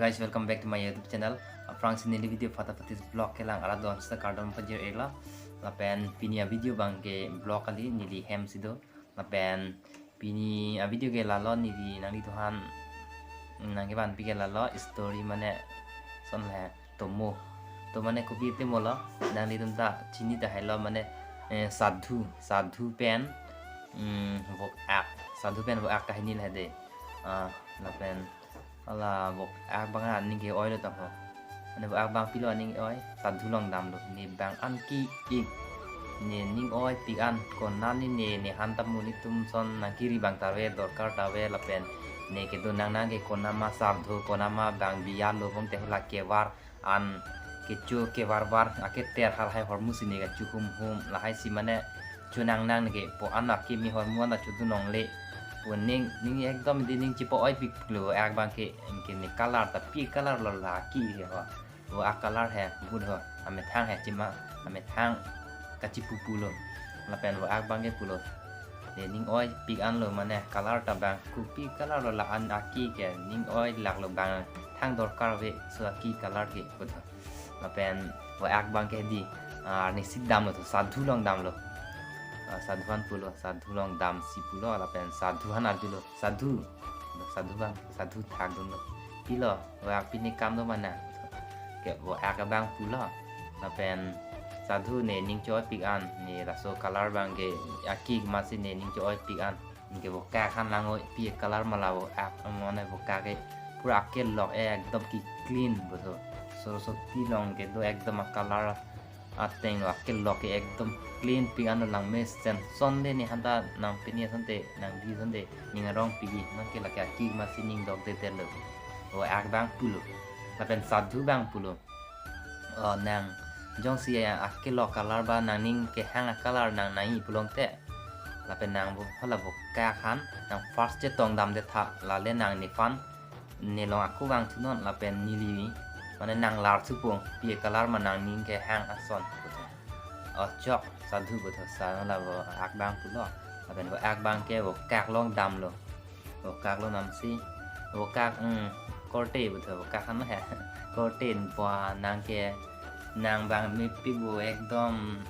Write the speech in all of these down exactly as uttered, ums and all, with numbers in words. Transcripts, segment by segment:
Guys, welcome back to my YouTube channel. Aphrangsi neli video Fatafati's vlog kelang arat don seta kardom pajir-iklo. Lapen pini a-video abangke vlog kali, neli hem si do. Lapen pini a-video ke lalo, neli nanglitumphan nangkevanpi ke lalo story mane son le tomo. To mane kopi tomo lo, nanglitum ta chini tahai lo mane, eh, sadhu, sadhu pen, mm, vok-ak, sadhu pen vok-ak kahini le de. Ah, lapen hala vok-ak abang aning ke-oilo tangho. Mane vok-ak abang pilo aning ke-oi, sadhu along damlo, ne abang an ki-ik, ne ning oipik an, konane ne, ne han ta mu nelitum son nangkiri abang ta ave, dorkar ta ave, lapen ne kedo nangnang ke konama sardhu, konama abang biya lo bom te hala kevar an kecho kevarvar aketer halahai hormu si ne kacho humhum, lahai si mane chonangnang ke po an akimi hormu an ta chodun longle. Po ning, ning ekdom di ning chipo-oipiklo vok-ak abang ke, ke ne color ta pi color lo la ki he ho. Vok-ak color he, but ho, amethang he chima, amethang kachipu pulo. Lapen vok-ak abang ke pulo, ne ning oipik an lo mane color ta abang kopi color lo la an aki ke ning oi lak lo, abang thang dorkar ave, so aki color ke pu tho. Lapen vok-ak abang ke di, ah, arnisi damlo tho, sadhu along damlo. Ah, sadhu aphan pulo, sadhu along damsi pulo, lapen sadhu aphan arjulo, sadhu, sadhu abang, sadhu thakdunlo. Pilo, vok-ak pini kam do mane? Ke vok-ak abang pulo. Lapen sadhu ne ning cho-oipik an, ne laso color abang ke aki amatsi ne ning cho-oipik an. Anke vok-ak aphan lang-oi, pi color ma la vok-ak, mane vok-ak ke pura akelok ekdom ki clean pu tho. Saraswati along kedo ekdom a-color ateng lo, akelok ke ekdom clean pik an lo, lang mesen. Sonte ne han ta nang pini asonte, nang di asonte ning arong pik-i, nang ke lake aki amatsi ning dokdedetlo. Vok-ak abang pulo. Lapen sadhu abang pulo, o nang jongsi akelok color ba nangning kehang a-color nang nangji pulote, lapen nang vo hala vok-ak aphan nang first chetong damdet tha, lale nang nephan nelong ako vangthunon lapen neli mane nang lar thupo, pi color ma nangning kehang ason pu tho. O chok, sadhu pu tho, sa hala vok-ak abang pulo. Lapen vok-ak abang ke vok-ak along damlo. Vok-ak along damsi, vok-ak, hmm, korte pu tho, vok-ak aphan he. Korte, po nang ke, nang abang mepik vo ekdom,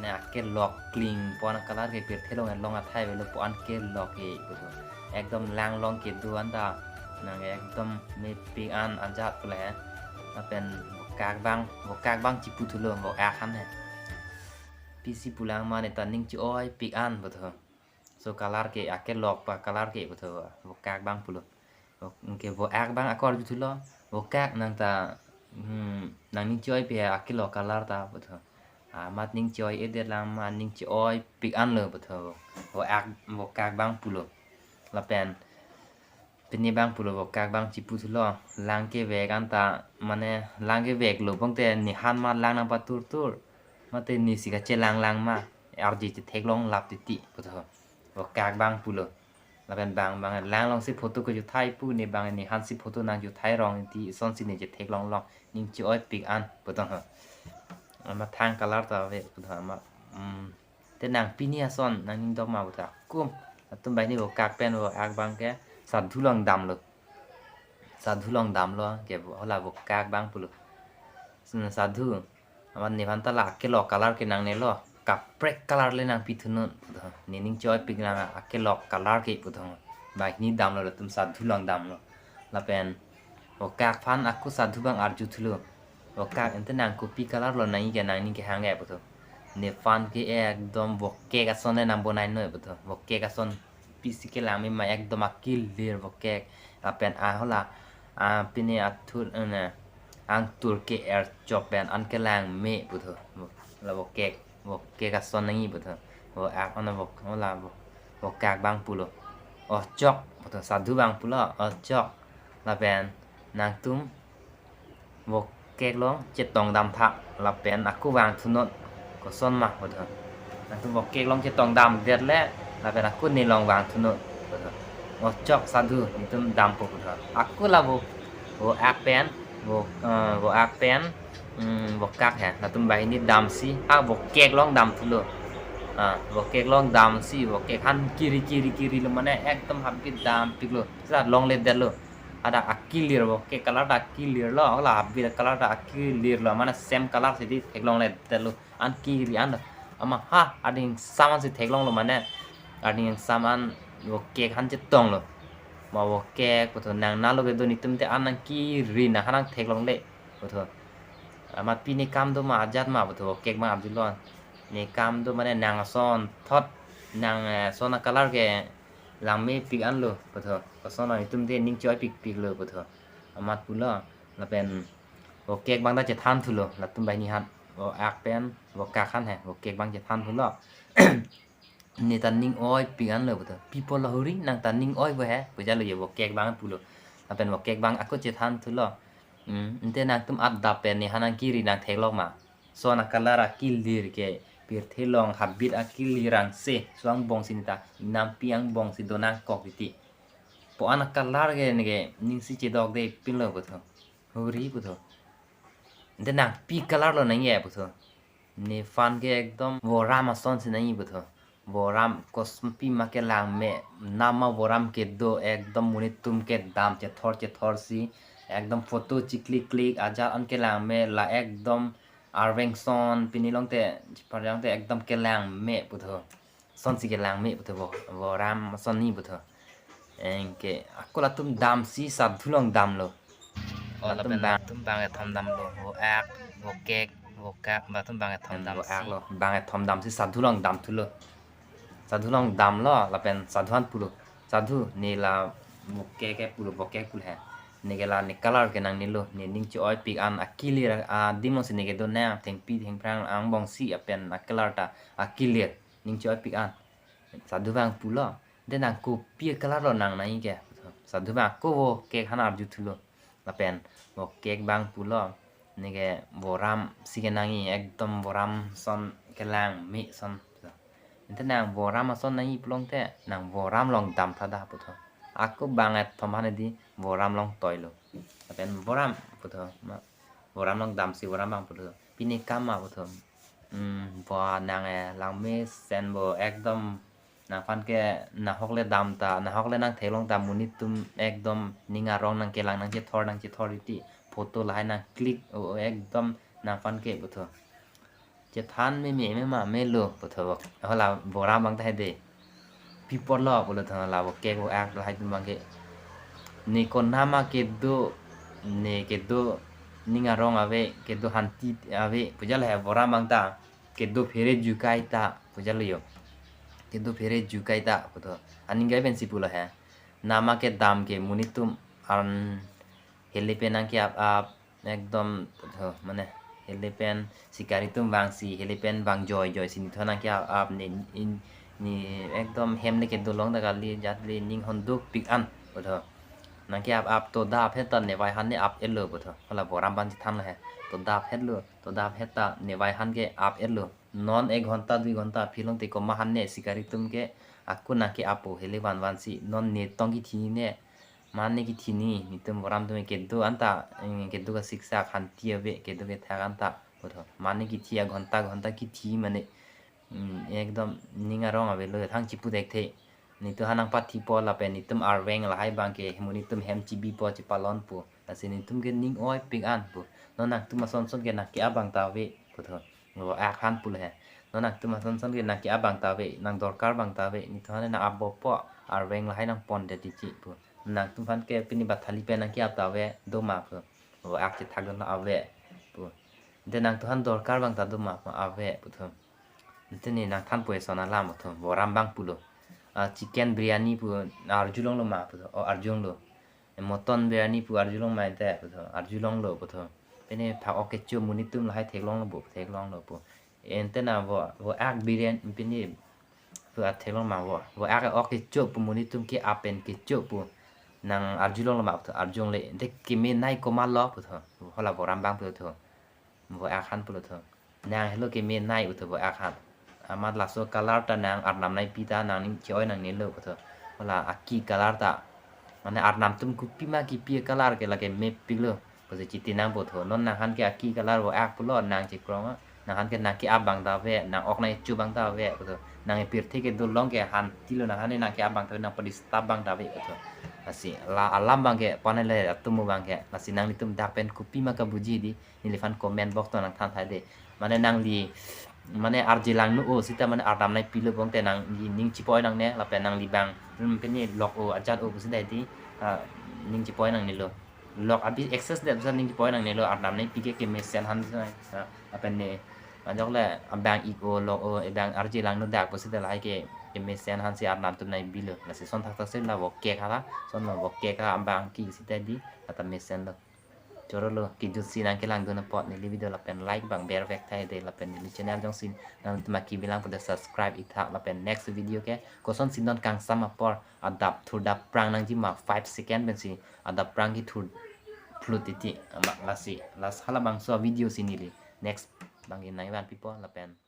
ne akelok clean, po an color ke pirthe along, along athai avelo, po an kelok ke pu tho. Ekdom lang along kedo an ta nang ekdom mepik an ajat pu le he. Lapen vok-ak abang, vok-ak abang chipu thulo, vok-ak aphan he. Pisi pulang ma, ne ta ning cho-oipik an pu tho. So color ke akelok pa color ke pu tho, vok-ak abang pulo. Vok-, anke vok-ak abang ako arju thulo, vok-ak nang ta, hmm, nangning cho-oipi he akelok color ta pu tho. Amat ning cho-oi-edet lang ma, ning cho-oipik an lo pu tho. Vok-ak, vok-ak abang pulo. Lapen pini abang pulo, vok-ak abang chipu thulo, lang kevek an ta, mane lang kevek lo bom te ne han ma lang nangpatur tur, mate nesi kachelang lang ma, arje chetheklong lap titi pu tho. Vok-ak abang pulo. Lapen bang, bang lang alongsi photo kejuthai pu, ne bang ne hansi photo nangjuthai rong ti, asonsi ne chetheklong long, ning cho-oipik an pu tho ho. Ama thang color ta ave pu tho ama, hmm, te nang pini ason nangning dok ma pu tho. Kum, latum banghini vok-ak pen vok-ak abang ke sadhu along damlo. Sadhu along damlo, ke vo-, hala vok-ak abang pulo, "Sadhu, amat nephan ta la akelok color ke nangnelo, kaprek color le nangpithunon pu tho. Ne ning cho-oipik nang akelok color ke pu tho." Banghini damlo, latum sadhu along damlo. Lapen vok-ak aphan ako sadhu abang arju thulo, "Vok-ak, ante nang kopi color lo nangji ke, nangning kehang ke pu tho?" "Nephan ke ekdom vok-ek ason le nang bonainoi pu tho. Vok-ek ason pisi kelang me ma, ekdom akilir vok-ek. Lapen a hala, a pini athur, ne, angtur ke-er chok pen an kelang me pu tho. La vok-ek, vok-ek ason nangji pu tho." Vok-ak, ona vok, hala vok, vok-ak abang pulo, "O chok," pu tho, sadhu abang pulo, "O chok. Lapen nangtum vok-ek along chetong dam tha, lapen ako vangthunon, koson ma pu tho. Nangtum vok-ek along chetong damdet le, lapen ako nelong vangthunon pu tho." "O chok, sadhu, netum dampo," pu tho. Ako la vo, vok-ak pen, vo, eh, vok-ak pen, hmm, vok-ak he, latum banghini damsi, a vok-ek along damthulo. Ah, vok-ek along damsi, vok-ek aphan kiri kiri kiri lo, mane ekdom habit dampiklo, sa longledetlo. Ada akilir vo, ke color ta akilir lo, la habit color ta akilir lo, mane same color si di theklongledetlo, an kiri an lo. Ama ha, ading saman si theklonglo mane, ading saman vo kek han chetonglo. Ma vo kek puthot nang nalo kedo netum te an nang kiri nang han nang theklongle puthot. Ama pine kam do ma ajat ma puthot vo kek ma abdi lo. Ne kam do mane nang ason thot nang, eh, son a color ke langmepik anlo puthot. Koson netum te ning choi pikpiklo puthot. Amat pulo lapen vo kek bang ta chethan thulo latum bai ni han. Vo ak pen vo kak han he, vo kek bang chethan thulo. Ne ta ning oipik anlo puthot. Pi apotlo huri nang ta ning oi vo he, pu jalo ye vo kek bang pulo. Lapen vo kek bang ako chethan thulo. Hmm, ante nangtum adap pen ne han nang kiri nang theklong ma. Son a color akilir ke pirthe along habit akilir angse, so angbong si ne ta, ingnampi angbong si do nangkok titi. Po an a color ke ne ke ning si chedokde pinlo puthot. Huri puthot. Ante nang pi color lo nangji puthot. Nephan ke ekdom voram ason si nangji puthot. Voram kosonpi ma kelang me, nama voram kedo ekdom monit atum kedam chethor chethor si, ekdom photo chiklik klik ajat an kelang me, la ekdom arveng son pini longte, chiparjang te ekdom kelang me puthot. Son si kelang me puthot vo, voram son ni puthot. Anke ako latum dam si sadhu along damlo. Oh, latum lapen bang, latum bang kethom damlo. Vo ak, vo kek, vo kak, latum bang kethom dam vo ak si lo. Bang kethom dam si sadhu along dam thulo. Sadhu along damlo, lapen sadhu an pulo. Sadhu, ne la vo kek ke pulo, vo kek pulo he. Ne ke la ne color ke nangnelo, ne ning choi pik an akilir adim along si ne kedo nang, thengpi thengphrang angbong si apen a color ta akilir, ning choi pik an. Sadhu bang pulo. Ante nang kopi a color lo nang nangji ke? Sadhu bang ako vo kek han arju thulo. Lapen vo kek bang pulo. Ne ke voram si kenangji, ekdom voram son kelang me son. Ante nang voram ason nangji pulote nang voram along dam tha dah puthot. Ako bang kethom han di voram along toilo. Lapen voram puthot. Ma, voram along dam si voram bang puthot. Pine kam ma puthot. Hmm, vo nang, eh, langmesen vo ekdom nangphan ke nahok le dam ta, nahok le nang theklong ta, monit atum ekdom ning arong nang kelang nang chethor nang chethor titi, photo lahai nang click, o, o, ekdom nangphan ke puthot. Chethan me me me ma melo puthot. Hala voram bang ta hede. Pi apotlo pulo thang la vo kek vo ak lahai atum bang ke. Ne konat ma kedo, ne kedo ning arong ave, kedo hanti ave, pu jalo he voram bang ta. Kedo phere jukai ta, pu jalo yo. Kedo phere jukai ta puthot. Aning gai pensi pulo he. Nama kedam ke monit atum an hele pen nang ke ap ap ekdom puthot mane hele pen sikari atum vang si hele pen vang joi joi si nithon nang ke ap ap ne in ne ekdom hem le kedo long ta kali jat le ning honduk pik an puthot. Nang ke ap ap to dap het ta ne vai han ne ap etlo puthot. Hala voram bang chethan lo he. To dap hetlo, to dap het ta ne vai han ke ap etlo. Non ek ghonta dui ghonta aphi longte komat han ne sikari atum ke ako nang ke apo hele van van si non ne tong kithi ne. Mane kithi ni, netum voram atum kedo anta, eh, kedo kasiksak hanti ave, kedo kethak anta puthot. Mane kithi a ghonta ghonta kithi mane, mm, ekdom ning arong avelo thang chipu thekthe. Netum han nang pathipo lapen netum arveng lahai bang ke monit atum hem chibipo chipalonpo. Lasi netum ke ning oipik an pu. Non nangtum ason son ke nang ke-ap bang ta ave puthot. Vo ak han pulo he. Non nangtum ason son ke nang ke-ap bang ta ave, nang dorkar bang ta ave, netum han nang appo po, arveng lahai nang pondet titi pu. Nangtum aphan ke pini bathali pen nang ke-ap ta ave, do ma pu. Vo ak chethak dun ave pu. Ante nangtum aphan dorkar bang ta do ma pu, ave puthot. Ante ne nang thanpo eson alam puthot. Voram bang pulo. Ah, chicken biryani pu arjulonglo ma puthot. O arjulonglo. Mutton biryani pu arjulong ma ante puthot. Arjulonglo puthot. Pine phak ok kecho monit atum lahai theklonglo pu, theklonglo pu. Ante nang vo, vo ak biryani pine pu atheklong ma vo. Vo ak ok kecho pu monit atum ke-ap pen kecho pu. Nang arjulonglo ma puthot, arjulongle. Ante kemenei komatlo puthot. Hala voram bang puthot. Vo ak han pulo thot. Nang helo kemenei puthot vo ak han. Amat laso color ta nang arnam nangpi ta nang ning choi nangnelo puthot. Hala aki color ta. Mane arnam atum kopima kipi color ke lake mepiklo. Pusi chiti nangpo thot. Non nang han ke aki color vo ak pulo nang chekrong a. Nang han ke nang ke-ap bang ta ave, nang ok nang kecho bang ta ave puthot. Nang pirthe kedo long ke hantilo nang han nang ke-ap bang ta ave, nang pa-disturb bang ta ave puthot. Lasi la alam abangke, panele atum abangke, lasi nanglitum dak pen kopima kabuji di, neliphan comment box along nangthan thai dei. Mane nangli, mane arje langno-o seta mane arnam nangpilo, bonta nangli ning chipoi nangne, lapen nangli abang, hmm, pini lok-o ajat-o pusi dei di, ah, ning chipoi nangnelo. Lok abi access det pusi ning chipoi nangnelo, arnam nangpi ke kemesen aphan si nang, ah, lapen ne, ajok le abang ik-o, lok-o, abang arje langno dak pusi dei lahai ke, kemesen aphan si arnam atum nangpilo. Lasi ason thakthak si la vok kek hala, ason lo vok kek hala abang ki seta di, lata mesenlo. Chorolo, kejut si nangkelangdun apot neli video lapen like abang bervek thai dei, lapen neli channel jongsi nangtum akibi lang pulote subscribe ik tha, lapen next video ke kosonsi non kangsam apor adap thurdap prang nangjima, five second pensi adap prang kethur phlut titi, amat lasi, lasi halabangso video si neli next abangke nangvanpipo lapen